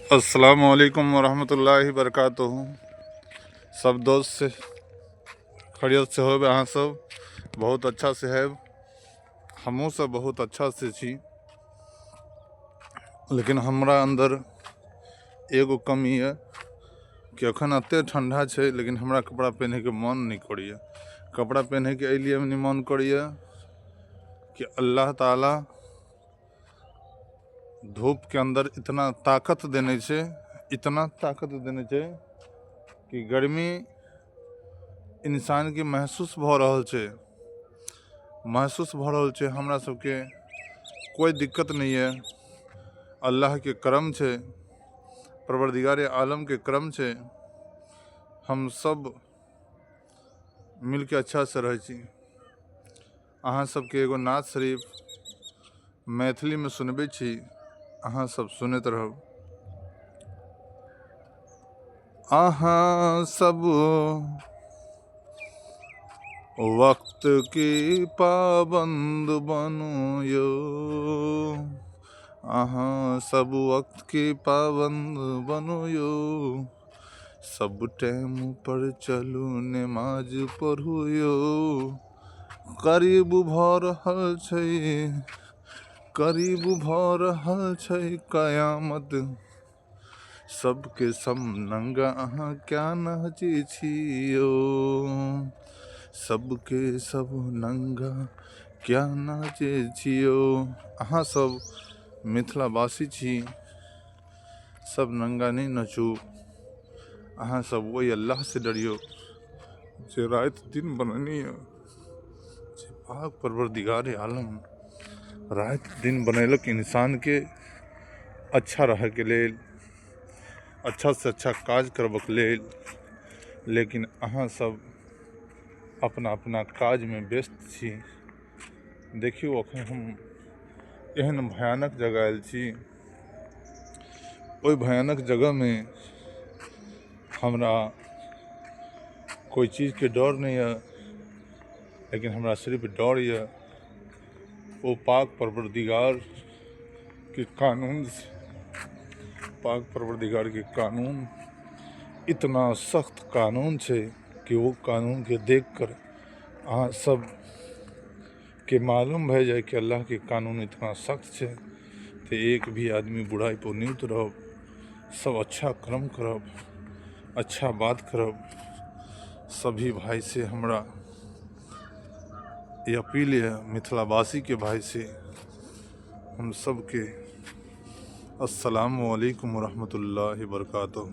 अस्सलाम वालेकुम वरहमतुल्लाहि वबरकातुहू। सब दोस्त से खैरियत से होबै अहाँ सब, बहुत अच्छा से है, हमहूँ सब बहुत अच्छा से छी। लेकिन हमरा अंदर एगो कमी यऽ कि अखन एते ठंडा छै, लेकिन हमरा कपड़ा पहनैके मन नहि करैए। कपड़ा पहनैके एहि लिए नहि मन करैए कि अल्लाह ताला धूपके अंदर इतना ताकत देने छै, इतना ताकत देने छै कि गर्मी इंसानके महसूस भऽ रहल छै, महसूस भऽ रहल छै। हमरा सबके कोइ दिक्कत नहि यऽ, अल्लाहके करम छै, परवरदिगारे आलमके करम छै, हम सब मिलके अच्छासँ रहै छी। अहाँ सबके एगो नात शरीफ मैथिलीमे सुनबै छी, अहाँ सब सुनैत रहब। अहाँ सब वक्त की पाबंद बनू यौ, अहाँ सब वक्त की पाबंद बनू यौ, सब टाइम पर चलू नमाज पढ़ू यौ, करीब भऽ रहल छै, करीब भऽ रहल छै कयामत, सबके सब नंगा अहाँ क्या नाचै छी यौ, सबके सब नंगा क्या नाचै छी यौ। अहाँ सब मिथिलावासी छी, सब नंगा नहि नचू, अहाँ सब ओहि अल्लाह से डरियौ जे राति दिन बनेने यऽ, जे पाक परवरदिगारे आलम राति दिन बनेलक इंसानके अच्छा रहैके लेल, अच्छासँ अच्छा काज करबऽके लेल। लेकिन अहाँ सब अपना अपना काजमे व्यस्त छी। देखियौ, अखन हम एहन भयानक जगह आयल छी, ओहि भयानक जगहमे हमरा कोइ चीजके डर नहि यऽ, लेकिन हमरा सिर्फ डर यऽ ओ पाक परवरदिगारके कानून, पाक परवरदिगारके कानून इतना सख्त कानून छै कि ओ कानूनके देख कर अहाँ सब के मालूम भए जाए कि अल्लाहके कानून इतना सख्त छै। तऽ एक भी आदमी बुराइ पर नहि उतरब, सब अच्छा कर्म करब, अच्छा बात करब। सभी भाई से हमरा ई अपील यऽ, मिथिलावासीके भाई से हम सबके अस्सलाम वालेकुम वरहमतुल्लाहि वबरकातुहू।